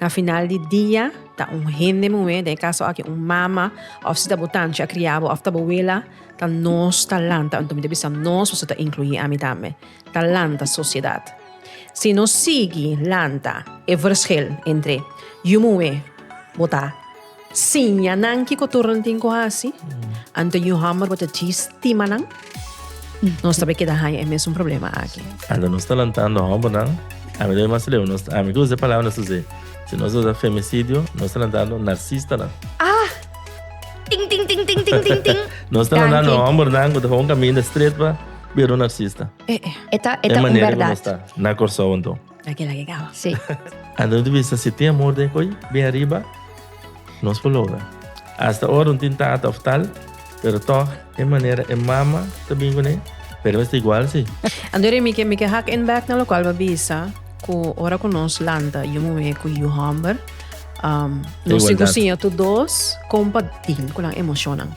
Na final di dia ta un hende muhé, den e kaso aki un mama òf si ta bo tanchi a kria bo òf ta bo wela, ta nos ta lanta, anto mi ta bisa nos pasobra ta inkluí ami tambe, ta lanta sosiedat. Si nos sigui lanta e verschil entre yu muhé bo ta siña nan kiko tur nan tin ku hasi, anto yu hòmber bo ta djis stima nan, nos ta bay keda haña e mesun problema aki. Anto nos ta lantando hòmbernan, ami ta bay mas leu, nos, ami ke usa e palabra nos ta us'é, si nos usa femicidio, nos ta lantando narcistanan. Ah! Ting ting ting ting ting ting ting. Nos ta lantando hòmbernan ku ta un kaminda stret pa bira un narcista. Eh, eh. E ta, e E ta un manera ku bèrdat. nos ta na Kòrsou anto. Lage lage kaba. Sí. Anto mi ta bisa si tin amor den koe bin ariba nos por logra. Hasta ora no tin tata of tal pero tog e manera e mama ta bin kuné pero mester igual si. Anto ri mi ke mi ke hak in back na lokual bo a bisa ku ora ku nos lanta yu muhé ku yu hòmber nos tin ku Igualdat. siña tur dos kon pa deal ku nan emoshonnan.